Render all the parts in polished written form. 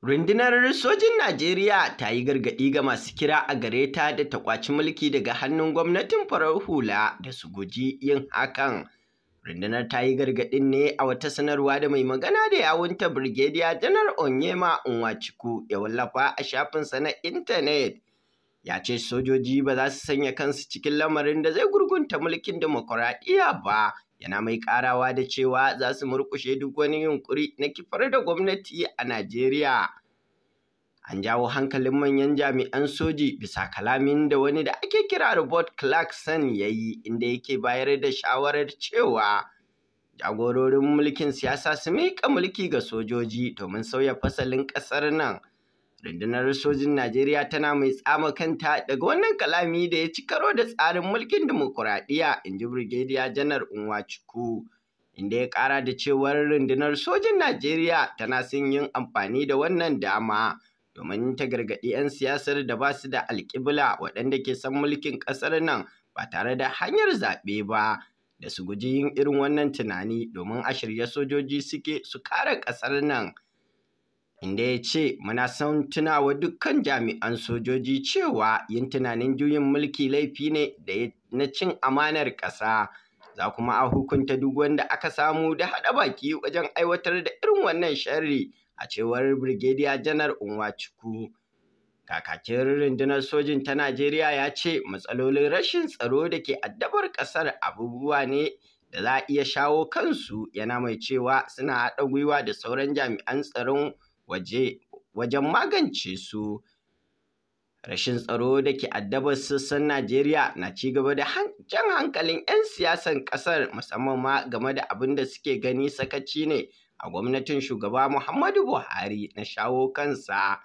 Rundunar Sojin Najeriya ta yi gargaɗi ga masu kira a gare ta da ta ƙwaci mulki daga hannun gwamnatin farar hula da su guji yin hakan. Rundunar ta yi gargaɗin ne a wata sanarwa da mai magana da yawunta Birgediya Janar Onyema Nwachukwu ya wallafa a shafinsa na intanet. Ya ce sojoji ba za su sanya kansu cikin lamarin da zai gurgunta mulkin dimokuraɗiyya ba, yana mai ƙarawa da cewa za su murƙushe duk wani yunƙuri na kifar da gwamnati a Najeriya. An jawo hankalin manyan jami'an soji bisa kalamin da wani da ake kira Robert Clarkson ya yi, inda yake bayar da shawarar cewa jagororin mulkin siyasa su miƙa mulki ga sojoji domin sauya fasalin ƙasar nan. Rundunar Sojin Najeriya tana mai tsama kanta daga wannan kalami da ya ci karo da tsarin mulkin dimokuraɗiyya, in ji Birgediya Janar Nwachukwu, inda ya ƙara da cewar rundunar sojin Najeriya tana son yin amfani da wannan dama domin ta gargaɗi 'yan siyasar da ba su da alƙibla waɗanda ke son mulkin ƙasar nan ba tare da hanyar zaɓe ba, da su guji yin irin wannan tunani domin a shirye sojoji suke su kare ƙasar nan. Inda ya ce muna son tunawa dukkan jami'an sojoji cewa yin tunanin juyin mulki laifi ne da na cin amanar ƙasa, za kuma a hukunta duk wanda aka samu da haɗa baki wajen aiwatar da irin wannan sharri, a cewar Birgediya Janar Nwachukwu. Kakakin rundunar sojin ta Najeriya ya ce matsalolin rashin tsaro da ke addabar ƙasar abubuwa ne da za a iya shawo kansu, yana mai cewa suna haɗa gwiwa da sauran jami'an tsaron waje wajen magance su. Rashin tsaro da ke addabar sassan Najeriya na ci gaba da jan hankalin 'yan siyasan ƙasar, musamman ma game da abin da suke gani sakaci ne a gwamnatin shugaba Muhammadu Buhari na shawo kansa.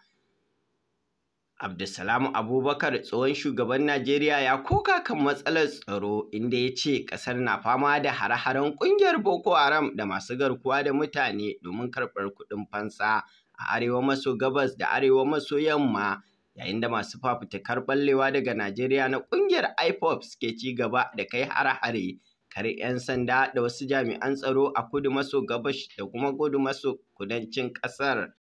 Abdulsalam Abubakar, tsohon shugaban Najeriya, ya koka kan matsalar tsaro, inda ya ce ƙasar na fama da hare-haren ƙungiyar Boko Haram da masu garkuwa da mutane domin karɓar kuɗin fansa a arewa maso gabas da arewa maso yamma, yayin da masu fafutukar ɓallewa daga Najeriya na ƙungiyar IPOB suke ci gaba da kai hare-hare kar 'yan sanda da wasu jami'an tsaro a kudu maso gabas da kuma kudu maso kudancin ƙasar.